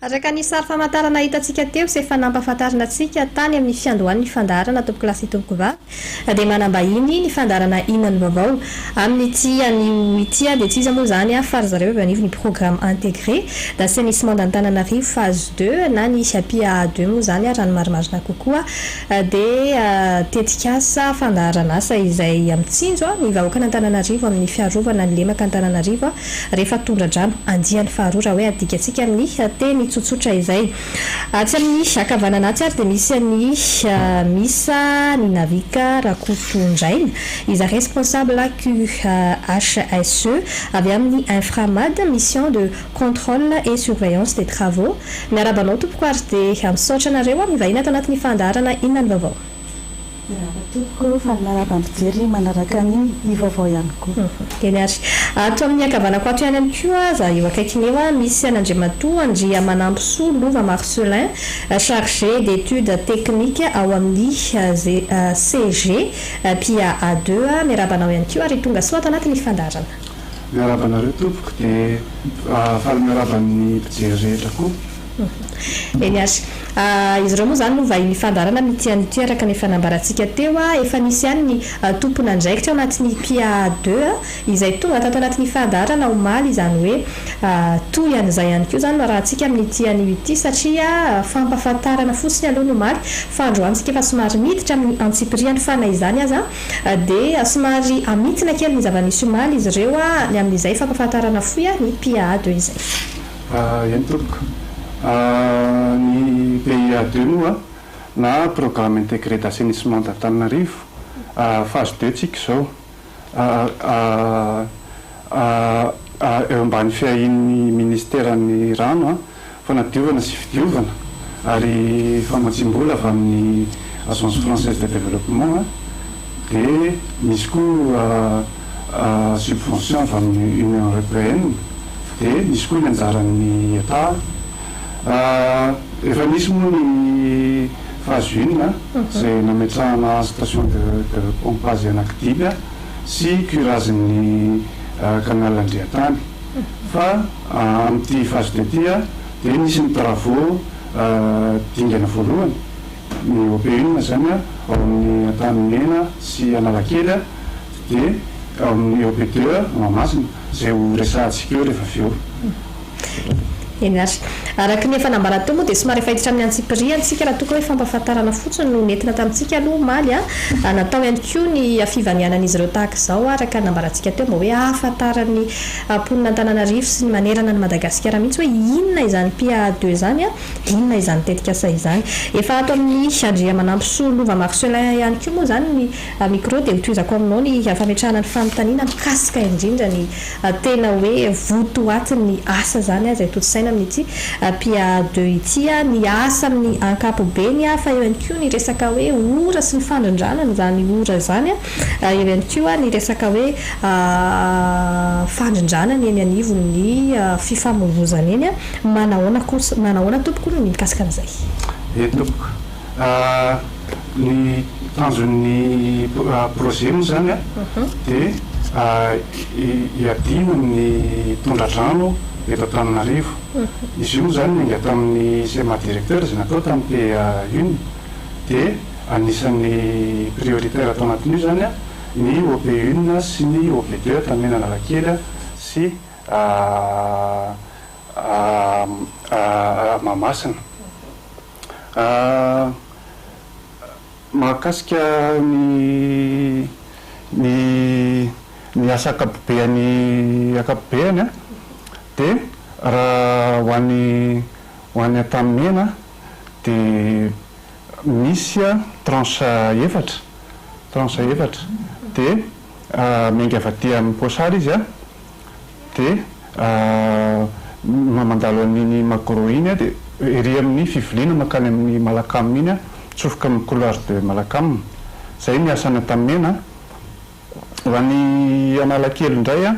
Araka ny sary famantarana hitantsika teo sy efa nampahafantarina antsika tany amin'ny fiandohan'ny fandaharana Tompokolahy sy Tompokovavy dia manam-bahiny ny fandaharana Inona no vaovao amin'ity anio ity dia tsy iza moa izany fa ry zareo avy eo anivon'ny Programme Intégré d'Assainissement d'Antananarivo Phase deux na ny PIAA deux moa izany raha ny marimarina kokoa dia tetikasa fandaharan'asa izay mitsinjo ny vahoakan'Antananarivo amin'ny fiarovana ny lemaka Antananarivo rehefa tondra-drano andiany faharoa raha hoe adikantsika amin'ny teny tsotsotra izay. Atsy amin'ny ankavanana atsy ary dia misy an'i Misa Ninavika Rakotondraina izay responsable QHSE avy amin'ny Inframad, mission de contrôle et surveillance des travaux. Miarahaba anao tompoko ary dia misaotra anareo mivahiny ato anatin'ny fandaharana Inona ny vaovao. Miarahaba tompoko, faly miarahaba ny mpijery manaraka ny ny vaovao ihany koa. Eny ary. Ato amin'ny ankavanako ato ihany koa aza, eo akaikiny eo, misy an'Andriamatoa Andriamanampisoa Lova Marcelin, chargé d'études techniques ao amin'ny CG PIA deux. Miarahaba anao ihany koa ary tonga soa ato anatin'ny fandaharana. Miarahaba anareo tompoko, dia faly miarahaba ny mpijery rehetra koa. Eny ary. Izy ireo moa izany no vahiny fandaharana amin'ity anio ity araka ny efa nambarantsika teo. Efa nisy ihany ny tompon'andraikitra ao anatin'ny PIA deux izay tonga tato anatin'ny fandaharana omaly izany hoe toy an'izay ihany koa izany no arahantsika amin'ity anio ity satria fampahafantarana fotsiny aloha ny omaly fa androany isika efa somary miditra amin'ny antsipiriany fa na izany aza dia somary hamintina kely ny zava-nisy omaly izy ireo ny amin'izay fampahafantarana fohy ny PIA deux izay. Eny tompoko. Ny PIA deux moa na Programme Intégré d'Assainissement d'Antananarivo, phase deux tsika izao. Eo ambany fiahian'ny Ministeran'ny Rano, Fanadiovana sy Fidiovana ary famatsiam-bola avy amin'ny Agence Française de Développement dia misy koa subvention avy amin'ny Union Européenne. Dia nisy koa ny anjaran'ny Etat. Efa nisy moa ny phase une izay nametrahana station de pompage anankidimy sy curage-n'ny canal Andriantany. Fa amin'ity phase deux ity dia nisy ny travaux dingana voalohany, ny OP une izany ao amin'ny Antanimena sy Analakely dia ao amin'ny OP deux Mahamasina. Izay ho resahantsika eo rehefa avy eo. Eny ary. Araka ny efa nambara teo moa dia somary efa hiditra amin'ny antsipiriany isika raha toa ka hoe fampahafantarana fotsiny no nentina tamintsika aloha omaly an. Natao ihany koa ny fivanianan'izy ireo tahaka izao araka ny nambarantsika teo mba hoe hahafantaran'ny mponin'Antananarivo sy ny manerana an'i Madagasikara mihitsy hoe inona izany PA deux izany an, inona izany tetikasa izany. Efa ato amin'ny Andriamanampisoa Lova Marcelin ihany koa moa izany ny Micro dia hotohizako aminao ny fametrahana ny fanontaniana mikasika indrindra ny tena hoe votoatin'ny asa izany izay tontosaina amin'ity PA deux ity, ny asa amin'ny ankapobeny fa eo ihany koa ny resaka hoe ora sy ny fandrindrana an'izany ora izany, eo ihany koa ny resaka hoe fandrindrana ny eny anivon'ny fifamoivozana eny, manahoana kosa, manahoana tompoko ny mikasika an'izay? Eny tompoko. Ny tanjon'ny projet moa izany dia hiadiana amin'ny tondra-drano eto Antananarivo. Izy io moa izany niainga tamin'ny schéma directeur izay natao tamin'ny PA une dia anisan'ny prioritaire tao anatin'io izany ny OP une sy ny OP deux Antanimena Analakely sy Mahamasina. Mahakasika ny ny ny asa ankapobeany ankapobeany an, dia raha ho an'ny ho an'ny Antanimena dia misy tranche efatra tranche efatra dia miainga avy aty amin'ny Pochard izy an, dia mandalo an'iny Magro iny dia ery amin'ny fiviliana mankany amin'ny Malacam iny mitsofoka amin'ny couloir de Malacam. Izay ny asa any Antanimena. Ho an'i Analakely indray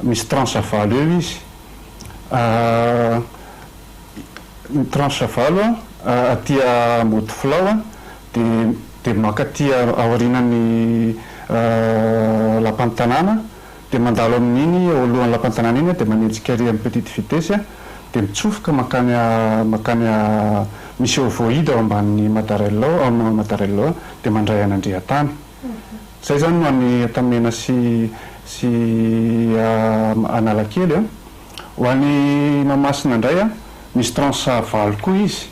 misy tranche valo eo izy. Ny tranche valo aty Ambodifilao dia dia mankaty aorianan'ny lapan'ny tanàna. Dia mandalo amin'iny eo alohan'ny lapan'ny tanàna iny dia manenjika ery amin'ny petite vitesse. dia mitsofoka mankany mankany misy ovoid ao ambanin'ny Madarel ao, ao amin'ny Madarel ao dia mandray an'Andriantany. Izay izany no any Antanimena sy sy Analakely an. Ho an'i Mahamasina indray an, misy tranche valo koa izy.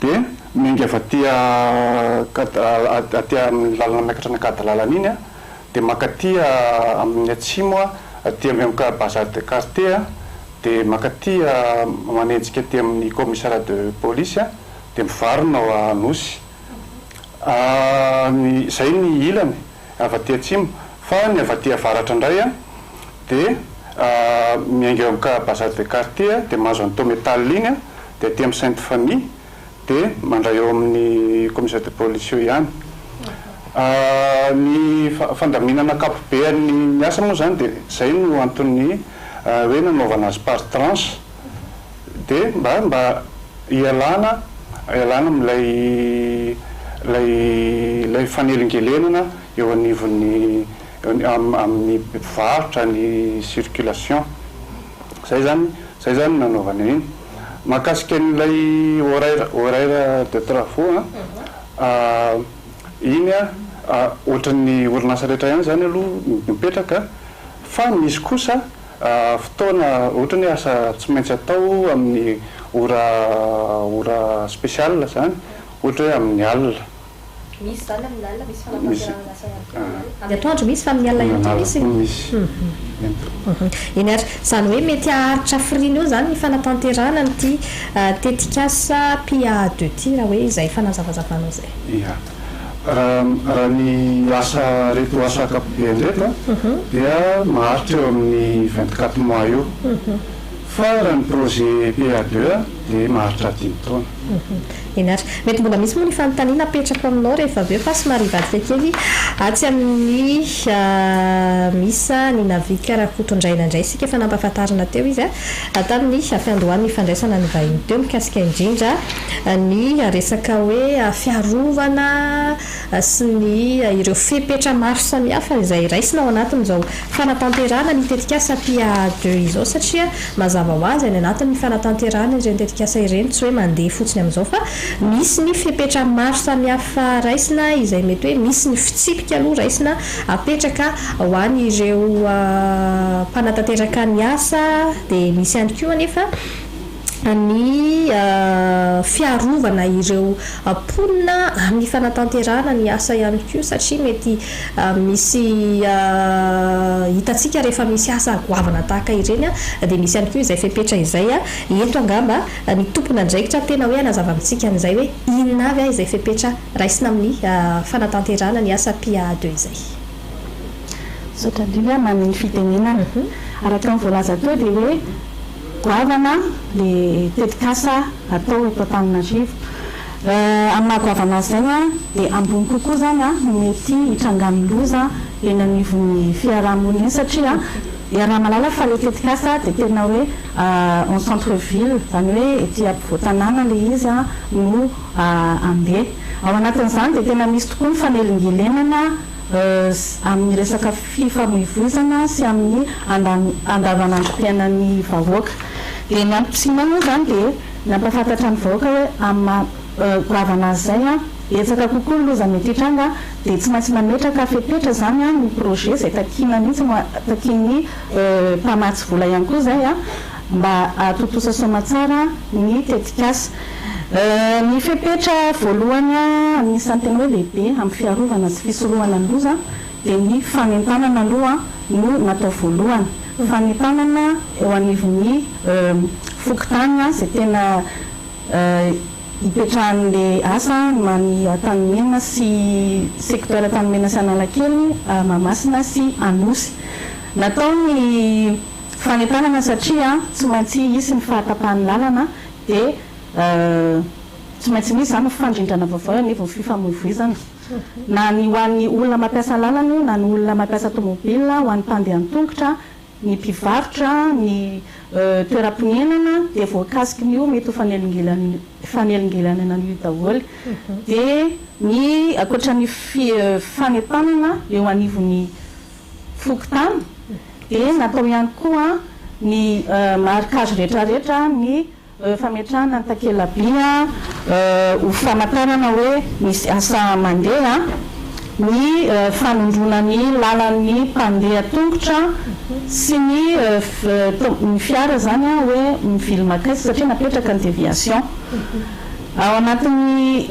Dia miainga avy aty aty amin'ny lalana miakatra any Ankadilalana iny an, dia mankaty amin'ny atsimo aty amin'ny Bazar de quartier dia mankaty manenjika aty amin'ny commissariat de police dia mivarina ao Anosy. Ny izay ny ilany avy aty atsimo fa ny avy aty avaratra indray dia miainga eo amin'ny Bazar de quartier dia mahazo an'i Tometal iny dia aty amin'ny Sainte Famille dia mandray eo amin'ny commissariat de police eo ihany. Ny fandaminana ankapobean'ny asa moa izany dia izay no anton'ny hoe nanaovana azy par tranche dia mba mba hialana hialana amin'ilay ilay ilay fanelingelenana eo anivon'ny amin'ny mpivarotra ny circulation. Izay izany izay izany no nanaovana iny. Mahakasika an'ilay horaire horaire de travaux an, iny an, ohatran'ny orinasa rehetra ihany izany aloha no mipetraka fa misy kosa fotoana ohatra ny hoe asa tsy maintsy atao amin'ny ora ora spécial izany, ohatra hoe amin'ny alina. Misy izany amin'ny alina, misy fanatanterahana asa ihany koa amin'ny alina. Amin'ny atoandro misy fa amin'ny alina ihany koa misy? Misy. Eny ary, izany hoe mety haharitra hafiriana eo izany ny fanatanterahana an'ity tetikasa PA deux ity raha hoe izay fanazavazavanao izay. Ia. Raha ny asa ireto asa ankapobeny ireto dia maharitra eo amin'ny 24 mois eo. Fa raha ny projet PA deux dia maharitra dimy taona. Eny ary. Mety mbola misy moa ny fanontaniana apetrako aminao rehefa avy eo fa somary hivadika kely atsy amin'ny misa ny Navic Rakotondraina indray isika. Efa nampahafantarina teo izy tamin'ny fiandohan'ny fandraisana ny vahiny teo mikasika indrindra ny resaka hoe fiarovana sy ny ireo fepetra maro samihafa izay raisina ao anatin'izao fanatanterahana ny tetikasa PIA deux izao satria mazava ho azy any anatin'ny fanatanterahana ireny tetikasa ireny tsy hoe mandeha fotsiny amin'izao fa misy ny fepetra maro samihafa raisina izay mety hoe misy ny fitsipika aloha raisina apetraka ho an'ireo mpanatanteraka ny asa dia misy ihany koa anefa ny fiarovana ireo mponina amin'ny fanatanterahana ny asa ihany koa satria mety misy hitantsika rehefa misy asa goavana tahaka ireny dia misy ihany koa izay fepetra izay. Eto angamba ny tompon'andraikitra tena hoe hanazava amintsika an'izay hoe inona avy izay fepetra raisina amin'ny fanatanterahana ny asa PA deux izay. Misaotra indrindra amin'ny fitenenana. Araka ny voalaza teo dia hoe Goavana le tetikasa atao eto Antananarivo. Amin'ny maha goavana azy izay dia ambony kokoa izany no mety hitrangan'ny loza eny anivon'ny fiaraha-monina eny satria iaraha-mahalala fa le tetikasa dia tena hoe en centre ville, izany hoe ety ampovoan-tanàna le izy no handeha. Ao anatin'izany dia tena misy tokoa ny fanelingelenana amin'ny resaka fifamoivoizana sy amin'ny andavanandrom-piainan'ny vahoaka. Dia ny antom-pisiana moa izany dia nampahafantatra ny vahoaka hoe amin'ny maha goavana azy izay, betsaka kokoa ny loza mety hitranga dia tsy maintsy mametraka fepetra izany ny projet izay takiana mihitsy no takian'ny mpamatsy vola ihany koa izay mba hahatontosa soamantsara ny tetikasa. Ny fepetra voalohany anisan'ny tena hoe lehibe amin'ny fiarovana sy fisorohana ny loza dia ny fanentanana aloha no natao voalohany. Fanentanana eo anivon'ny fokontany izay tena ipetrahan'ilay asa na ny Antanimena sy secteur Antanimena sy Analakely, Mahamasina sy Anosy. Natao ny fanentanana satria tsy maintsy hisy ny fahatapahan'ny lalana dia tsy maintsy misy izany ny fandrindrana vaovao eo anivon'ny fifamoivoizana. Na ny ho an'ny olona mampiasa lalana io, na ny olona mampiasa tomobilina, ho an'ny mpandeha an-tongotra, ny mpivarotra, ny toeram-ponenana dia voakasikin'io mety ho fanelingelenana io daholo. Dia ny ankoatra ny fanentanana eo anivon'ny fokontany dia natao ihany koa. Ny marquage rehetrarehetra, ny fametrahana ny takela-by ho famantarana hoe misy asa mandeha, ny fanondroana ny lalan'ny mpandeha tongotra sy ny ny fiara izany hoe mivily mankaiza satria napetraka ny déviation. Ao anatin'ny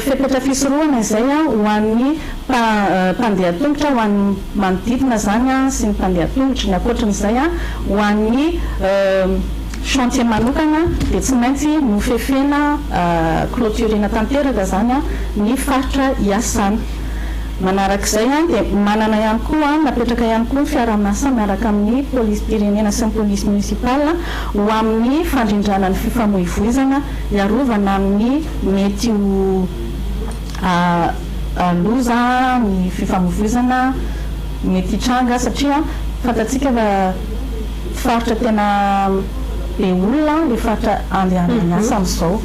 fepetra fisorohana izay ho an'ny mpandeha an-tongotra, ho an'ny manodidina izany sy ny mpandeha an-tongotra. Ny ankoatran'izay, ho an'ny chantier manokana dia tsy maintsy nofefena, clôturena tanteraka izany ny faritra hiasana. Manarak'izay dia manana ihany koa, napetraka ihany koa ny fiaraha-miasa miaraka amin'ny polisim-pirenena sy ny police municipale ho amin'ny fandrindrana ny fifamoivoizana hiarovana amin'ny mety ho loza ny fifamoivoizana mety hitranga satria fantatsika fa faritra tena be olona ilay faritra andehanana miasa amin'izao.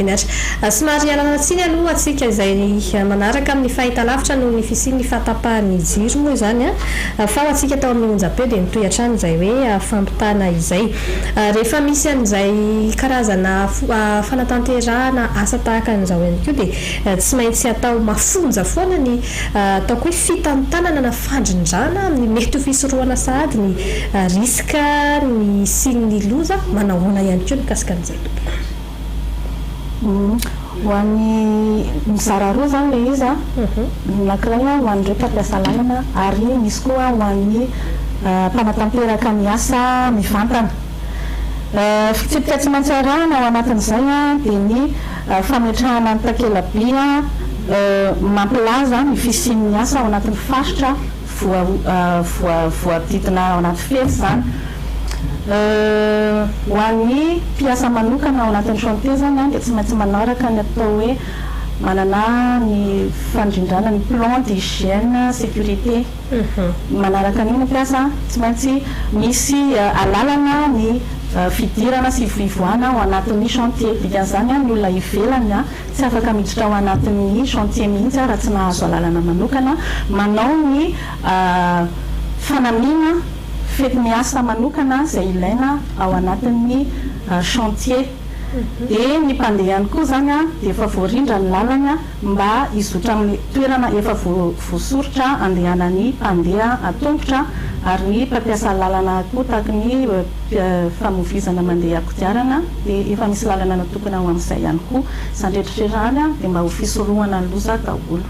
Eny ary. Somary ialana tsiny aloha antsika izay manaraka amin'ny fahitalavitra noho ny fisian'ny fahatapahan'ny jiro moa izany fa ho antsika tao amin'ny onjam-peo dia mitohy hatrany izay hoe fampitana izay. Rehefa misy an'izay karazana fanatanterahana asa tahaka an'izao ihany koa dia tsy maintsy atao mafonja foana ny ataoko hoe fitantanana na fandrindrana amin'ny mety ho fisorohana sahady ny risque ny hisian'ny loza. Manahoana ihany koa mikasika an'izay tompoko? Ho an'ny, mizara roa izany ilay izy an, ny anankiray ho an'ireo mpampiasa lalana ary misy koa ho an'ny mpanatanteraka ny asa mivantana. Fitsipika tsy maintsy arahina ao anatin'izay dia ny fametrahana ny takela-by mampilaza ny fisian'ny asa ao anatin'ny faritra voadidina ao anaty fefy izany. Ho an'ny mpiasa manokana ao anatin'ny chantier izany dia tsy maintsy manaraka ny atao hoe manana ny fandrindrana ny plan d'hygiène sécurité. Manaraka an'io ny mpiasa, tsy maintsy misy alalana ny fidirana sy fivoahana ao anatin'ny chantier. Dikan'izany ny olona ivelany Tsy afaka miditra ao anatin'ny chantier mihitsy aho raha tsy nahazo alalana manokana. Manao ny fanamiana fety miasa manokana izay ilaina ao anatin'ny chantier. Dia ny mpandeha ihany koa izany dia efa voarindra ny lalana mba hizotra amin'ny toerana efa voasoritra andehanan'ny mpandeha an-tongotra ary ny mpampiasa lalana koa tahaka ny famovoizana mandeha kodiarana dia efa misy lalana natokana ho amin'izay ihany koa. Izany rehetra izany dia mba ho fisorohana ny loza daholo.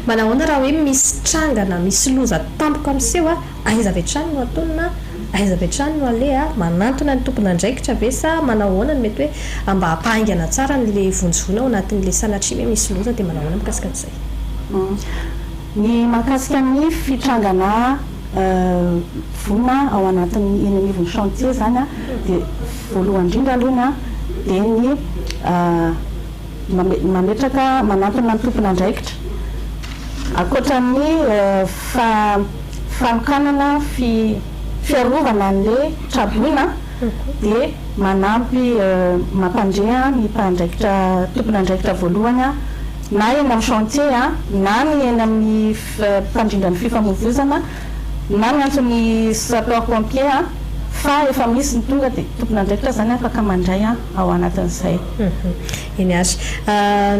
Manahoana raha hoe misy tranga na misy loza tampoka miseho, aiza avy hatrany no atonina, aiza avy hatrany no aleha, manantona ny tompon'andraikitra ve sa manao ahoana no mety hoe mba hampahaingana tsara an'ilay vonjy voina ao anatin'ilay sanatria hoe misy loza dia manao ahoana mikasika an'izay? Ny mahakasika ny fitrangana voina ao anatin'ny eny anivon'ny chantier izany dia voalohany indrindra aloha dia ny mametraka manantona ny tompon'andraikitra ankoatra ny fanokanana fiarovana an'ilay traboina dia manampy mampandre ny mpandraikitra tompon'andraikitra voalohany na eny amin'ny chantier na ny eny amin'ny mpandrindra ny fifamoivoizana na miantso ny sapeur pompier fa efa misy ny tonga dia tompon'andraikitra izany afaka mandray ao anatin'izay. Eny ary.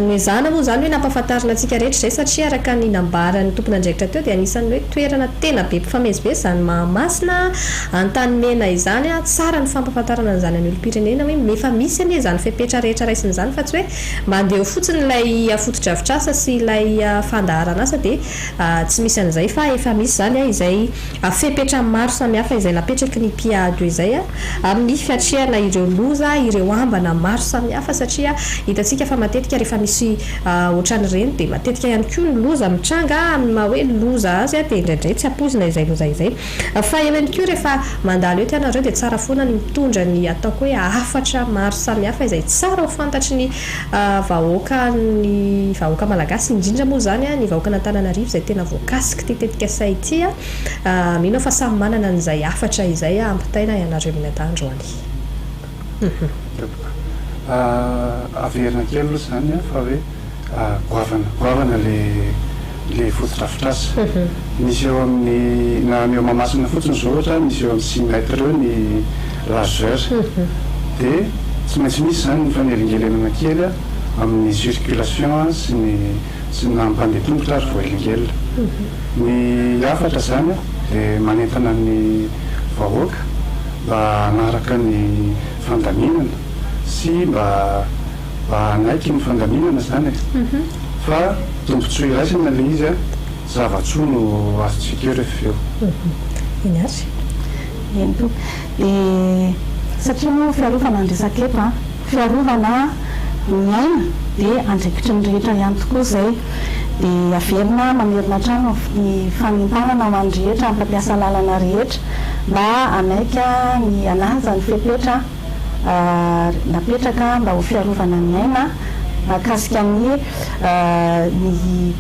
Noezahana moa izany hoe nampahafantarina antsika rehetra izay satria araka ny nambaran'ny tompon'andraikitra teo dia anisan'ny hoe toerana tena be mpifamezivezy izany Mahamasina, Antanimena izany. Tsara ny fampahafantarana an'izany any olom-pirenena hoe efa misy anie izany fepetra rehetra raisina izany fa tsy hoe mandeha eo fotsiny ilay fotodrafitrasa sy ilay fandaharan'asa dia tsy misy an'izay fa efa misy izany izay fepetra maro samihafa izay napetraky ny Piado izay amin'ny fiatrehana ireo loza, ireo ambana maro samihafa satria hitantsika fa matetika rehefa misy ohatran'ireny dia matetika ihany koa ny loza mitranga amin'ny maha hoe loza azy dia indraindray tsy ampoizina izay loza izay. Fa eo ihany koa rehefa mandalo eto ianareo dia tsara foana ny mitondra ny ataoko hoe hafatra maro samihafa izay tsara ho fantatry ny vahoaka ny vahoaka malagasy indrindra moa izany ny vahoakan'Antananarivo izay tena voakasik'ity tetikasa ity. Mino aho fa samy manana an'izay hafatra izay hampitaina ianareo mianadahy androany. Averina kely aloha izany fa hoe goavana, goavana ilay. le fotodrafitrasa. Misy eo amin'ny, na ny eo Mahamasina fotsiny izao ohatra, misy eo amin'ny six mètres eo ny largeur. Dia tsy maintsy misy izany ny fanelingelenana kely amin'ny circulation sy ny sy ny na mpandeha tongotra ary voahelingelina. Ny hafatra izany dia manentana ny vahoaka mba hanaraka ny fandaminana sy mba mba hanaiky ny fandaminana izany e! Fa tombotsoa iraisana ilay izy a, zava-tsoa no azontsika eo rehefa avy eo. Eny ary. Eny tompoko. Dia satria moa fiarovana ny resaka eto an, fiarovana ny aina dia andraikitry ny rehetra ihany tokoa izay. Dia averina mamerina hatrany ny fanentanana ho an'ny rehetra, mpampiasa lalana rehetra mba hanaiky ny hanaja ny fepetra napetraka mba ho fiarovana ny aina mahakasika ny ny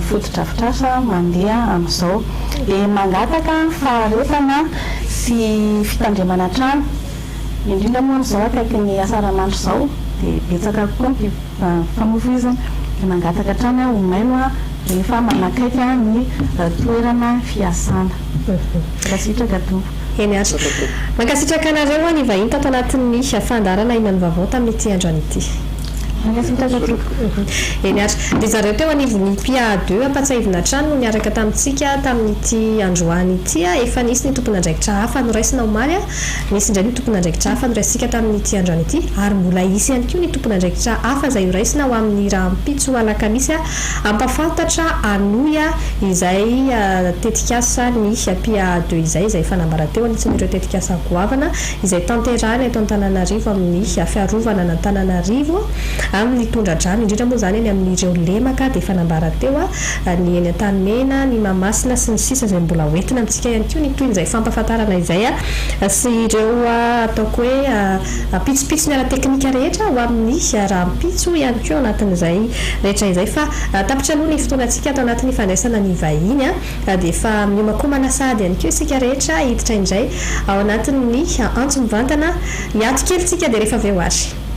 fotodrafitrasa mandeha amin'izao. Dia mangataka faharetana sy fitandremana hatrany, indrindra moa amin'izao akaikin'ny asaramanitra izao dia betsaka kokoa ny fifamoivoizana. Dia mangataka hatrany aho ho mailo rehefa manakaiky ny toerana fiasana. Mankasitraka tompoko. Eny ary. Mankasitraka anareo nivahiny tato anatin'ny fandaharana Inona no vaovao tamin'ity androany ity. Mankasitraka tompoko. Eny ary. Ry zareo teo anivon'ny PA deux ampatsiahivina hatrany no niaraka tamintsika tamin'ity androany ity. Efa nisy ny tompon'andraikitra hafa noraisina omaly. Nisy indray ny tompon'andraikitra hafa noraisintsika tamin'ity androany ity ary mbola hisy ihany koa ny tompon'andraikitra hafa izay horaisina ho amin'ny rahampitso alakamisy Hampafantatra hanohy izay tetikasa ny PA deux izay, izay efa nambara teo, anisan'ireo tetikasa goavana izay tanterahina eto Antananarivo amin'ny fiarovana an'Antananarivo amin'ny tondra-drano, indrindra moa izany eny amin'ireo lemaka dia efa nambara teo, ny eny Antanimena, ny Mahamasina sy ny sisa izay mbola ho entina amintsika ihany koa ny tohin'izay fampahafantarana izay sy ireo ataoko hoe Pitsopitsony ara-teknika rehetra ho amin'ny rahampitso ihany koa ao anatin'izay rehetra izay fa tapitra aloha ny fotoanantsika ato anatin'ny fandraisana ny vahiny dia efa miomankomana sahady ihany koa isika rehetra hiditra indray ao anatin'ny antso mivantana hiato kely tsika dia rehefa avy eo ary.